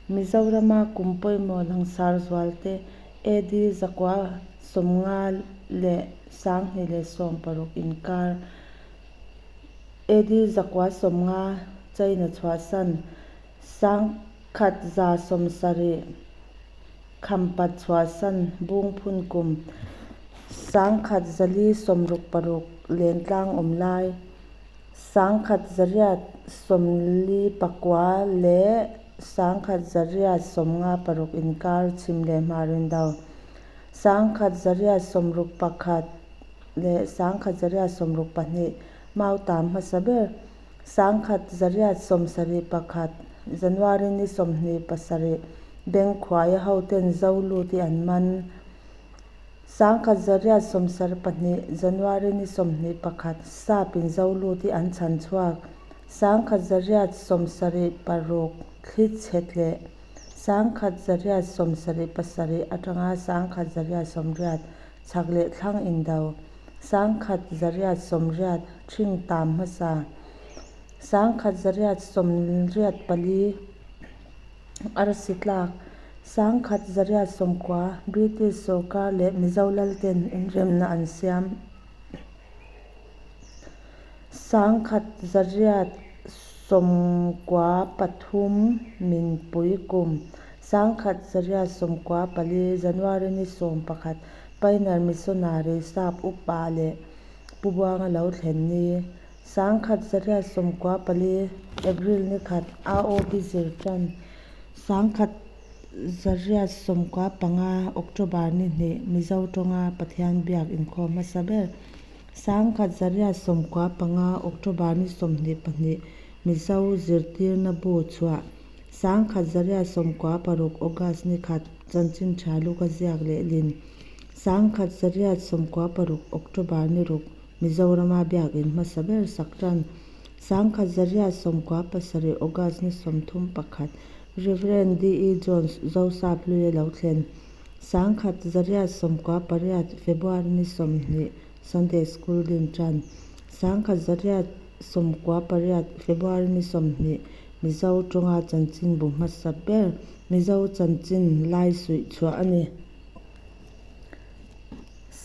Mizorama kum pawimawh langsar zualte AD 950 leh 1260 inkar, AD 950 China chhuahsan, 1170 Khampat chhuahsan Bungphun kum, 1466 Lentlang awm lai, 1849 leh 1856 inkar chhim leh hmar indo, 1861 leh 1862 Mautam hmasa ber, 1871 January ni 27 Bengkhuaia hoten Zoluti an man. 1872 January ni 21 Sap in Zoluti an chhan chhuak. 1876 Thli chhe tleh. 1877 atanga 1880 Chhak leh thlang indo. 1880 Ṭhing tam hmasa. 1884 Arsi tlak. 1890 British sorkar leh Mizo lalten inremna an siam. 1893 Minpui kum. 1894 January ni 11 Pioneer Missionary Sap Upa leh Pu Buanga lo thlen ni. 1894 April ni 1 AOB zir tan. 1895 October ni 2 Mizo tawnga Pathian biak inkhawm hmasa ber. 1895 October ni 22 Mizo zirtirna bu chhuah. 1896 August ni 1 Chanchin Tha Luka ziak lehlin. 1896 October ni 6 Mizorama biakin hmasa ber sak tan. 1897 August ni 31 Rev. D. E. Jones Zosap hlui a lo thlen. 1898 February ni 20 Sunday School din tan. 1898 February ni 20 Mizo tawnga chanchinbu hmasa ber Mizo Chanchin Laisuih chhuah a ni.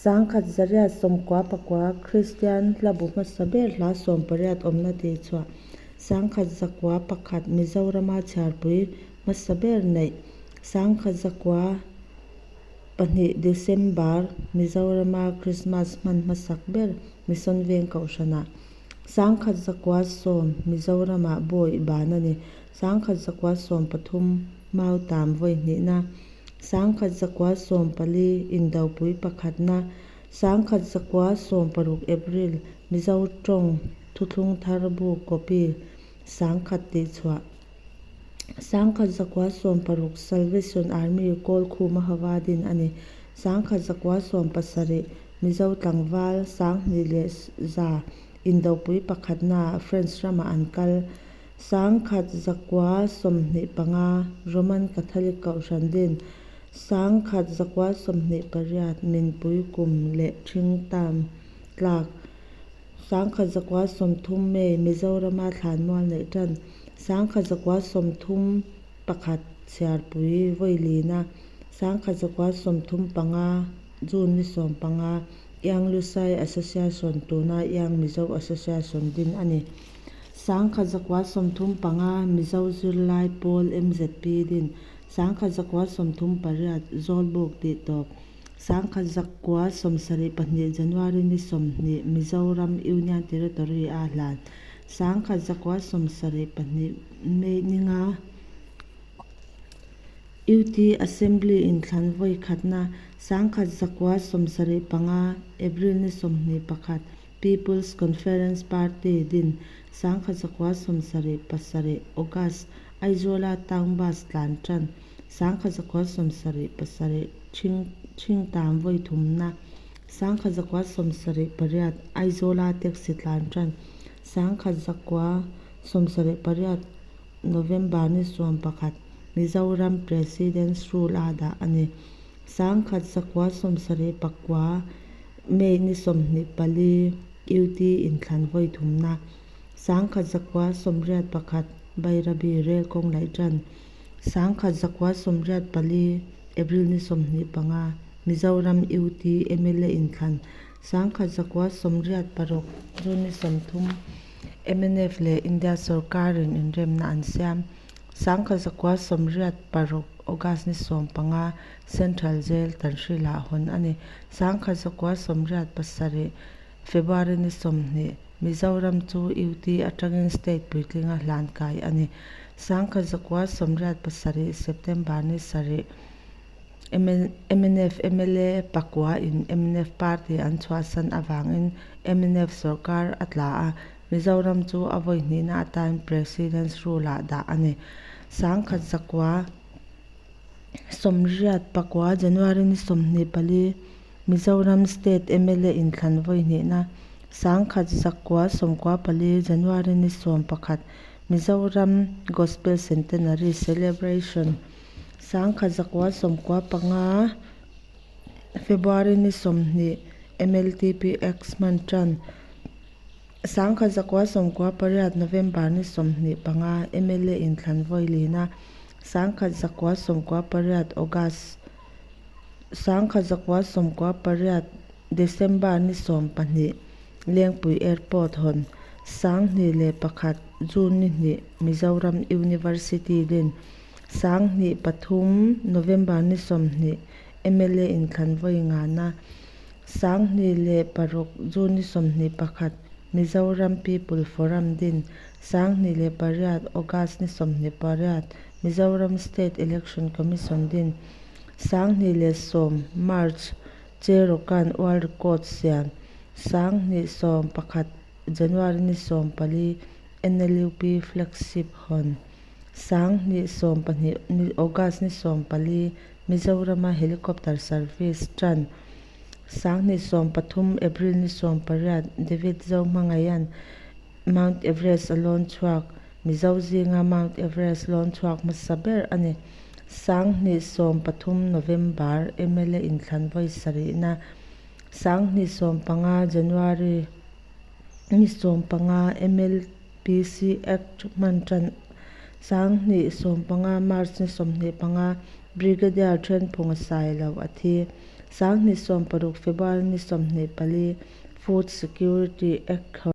1899 Kristian hlabu hmasa ber hla 18 awmna tihchhuah. 1901 Mizorama chhiarpui hmasa ber neih. 1902 December Mizorama Krismas hman hmasak ber Mission Veng Kohhranah. 1910 Mizoramah Bawih ban a ni. 1913 Mautam vawi hnihna. 1914 Indopui pakhatna, 1916 April, Mizo tawng Thuthlung Thar bu copy 10,000 tihchhuah, 1916 Salvation Army Kawlkhuma hova din a ni, 1917 Mizo tlangval 2100 Indopui pakhatnaah France ramah an kal. 1925 Roman Catholic Kohhran din, 1928 Minpui kum leh ṭhing term tlak, 1930 May Mizorama thlanmual neih ṭan, 1931 Chhiarpui vawi lina, 1935 June ni 15 Young Lusai Association tuna Young Mizo Association din a ni. 1935 Mizo Zirlai Pawl MZP din, 1938 Zawlbuk tih tawp, 1972 January ni 20 Mizoram Union Territory a hlan, 1972 May ni 5. UT Assembly inthlan vawi khatna, 1975 April ni 21, People's Conference Party din 1977 August, Aizawla Town Bus tlan tan 1977 Ṭhing Ṭhingtam vawi thumna 1978 Aizawla Taxi tlan tan 1978 November ni 11 Mizoram President's Rule a dah a ni 1979 May ni 24, UT inthlan vawi thumna, 1981 Bairabi rel kawng laih tan, 1984 April ni 25, Mizoram UT mla inthlan. 1986 June ni 30, mnf leh India sorkarin inremna an siam. 1986 August ni 15, Central Jail Tanhril-ah hawn a ni. 1987 February ni 20, Mizoram chu UT atangin state puitlinga hlan kai a ni. 1987 September ni 7, mnf mla pakua in mnf party an chhuahsan avangin mnf sorkar a tla a, Mizoram chu a vawi hnihna atan President's Rule-ah dah a ni. 1989 January ni 24, Mizoram State mla inthlan vawi hnihna. 1994 January ni 11, Mizoram Gospel Centenary Celebration. 1995 February ni 20, MLTP Act hman tan. 1998 November ni 25, mla inthlan vawi lina. 1998 August. 1998 December ni 12, Lengpui Airport hawn. 2001 June ni 2, Mizoram University din. 2003 November ni 20, mla inthlan vawi ngana. 2006 June ni 21, Mizoram People Forum din. 2008 August ni 28, Mizoram State Election Commission din. 2010 March, Che Rocka'n World Record siam. 2011 January ni 14, NLUP Flagship hawn. 2012 August ni 14, Mizorama Helicopter Service tan. 2013 April ni 18, David Zohmangaiha'n Mount Everest a lawn chhuak. Mizo zinga Mount Everest lawn chhuak hmasa ber a ni. 2013 November, mla inthlan vawi sarihna. 2015 January ni 15, MLPC Act hman tan. 2015 March ni 25, Brigadier Thenphunga Sailo a thi. 2016 February ni 24, Food Security Act hawn.